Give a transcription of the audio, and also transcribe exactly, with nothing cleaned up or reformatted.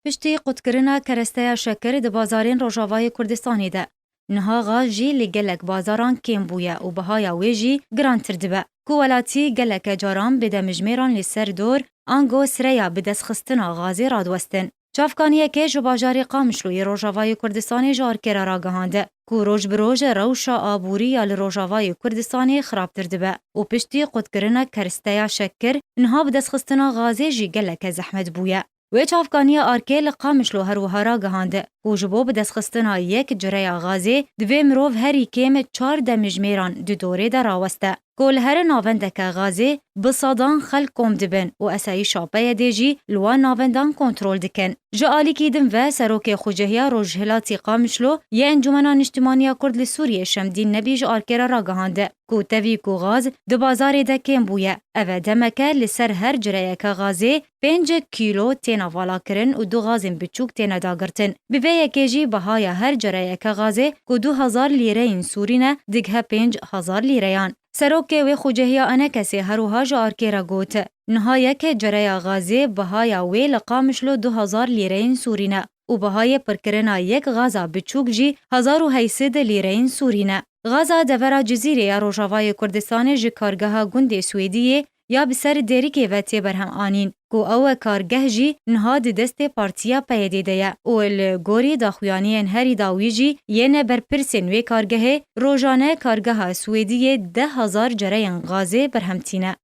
Piştî qutkirina keresteya şekir di bazarên Rojavayê Kurdistanê de, niha gaz jî li gelek bazaran kêm bûye û bihaya wê jî girantir dibe, ku welatî geleke caran bi demjimêran li ser dor ango sireya bidestxistina gazê radiwestin. Çavkaniyeke ji bajarê Qamişlo yê Rojavayê Kurdistanê ji Arke re ragihand, ku roj bi roj rewşa aborî ya li Rojavayê Kurdistanê xirabtir dibe û piştî qutkirina kersteya şekir, niha bidestxistina gazê jî geleke zehmet bûye. Wê çavkaniya Arke li Qamişlo her wiha ragihand, ku ji bo bidestxistina yek cireya gazê divê mirov herî kêm çar demjimêran di dorê de raweste, ku li here navendeke gazê bi sedan xelk kom dibin û esayîşa P Y D'ê jî li wan navendan kontrol dikin. Ji alîkî din ve Serokê Xucehiya Rojhilatî Qamişlo yê Encûmena Niştimanî ya Kurd li Sûriyê Şemdîn Nebî ji Arke re ragihand, ku tevî ku gaz di bazarê de kêm bûye, ev e demeke li ser her cireyeke gazê pênc kîlo têne valakirin û du gazên biçûk têne dagirtin. Bi vê yekê jî bihaya her cireyeke gazê ku du hezar lîreyên sûrî ne, digihe pênc hezar lîreyan. Serokê wê xucehiya ENKSê her wiha ji Arke re got, niha yek cireya gazê bihaya wê li Qamişlo du hezar lîreyên sûrî ne û bihayê pirkirina yek gaza biçûk jî hezar û heyt sed lîreyên sûrî ne. Gaza devera Cizîrê ya Rojavayê Kurdistanê ji kargeha gundê Swêdiyê ya bi ser Dêrikê ve tê berhem anîn, ku ew e kargeh jî niha di destê partiya P Y D'ê de ye û li gorî daxuyaniyên herî dawî jî yê ne berpirsên wê kargehê, rojane kargeha Swêdiyê deh hezar cereyên gazê berhem tîne.